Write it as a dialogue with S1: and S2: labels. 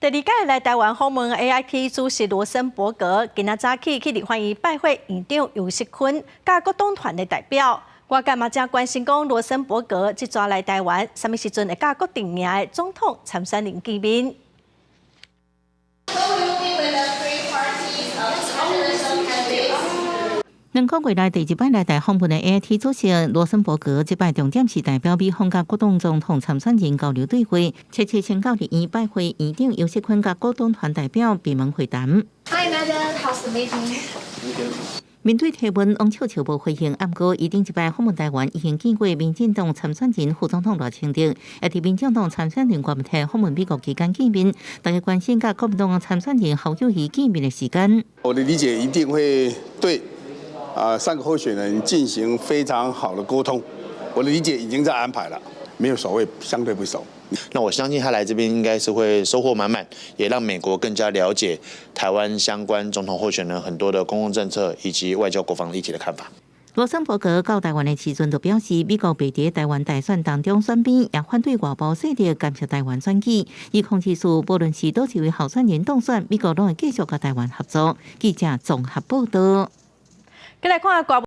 S1: 第二擺來台灣訪問 AIT 主席羅森伯格，今仔早起去立法院拜會院長游錫堃，佮國黨團的代表。外界嘛誠關心講，羅森伯格這逝來台灣，啥物時陣會佮閣陣營的總統參選人見面？
S2: So we will be with the three parties of presidential candidates.
S3: 2個月內第二擺來台訪問的 AIT 主席羅森伯格，這擺重點是代表美方佮各黨總統參選人交流對話，七七先到立院拜會院長游錫堃佮國黨團代表閉門會談。
S2: Hi, madam. How's the meeting?
S3: 面對提問，攏笑笑無回應。毋過，伊頂一擺訪問台灣，已經見過民進黨參選人副總統賴清德，也佇民進黨參選人郭台訪問美國期間見面。大家關心佮國民黨參選人侯友宜見面的時間。
S4: 我的理解一定會對三個候選人進行非常好的溝通。我的理解已經在安排了，沒有所謂相對不熟。
S5: 那我相信他來這邊應該是會收穫滿滿，也讓美國更加了解台灣相關總統候選人很多的公共政策以及外交國防議題的看法。
S3: 羅森伯格到台灣的時陣就表示，美國袂佇台灣大選當中選邊，也反對外部勢力干涉台灣選舉。伊控制說，無論是佗一位候選人當選，美國攏會繼續佮台灣合作。記者綜合報道。
S1: 閣來看歌。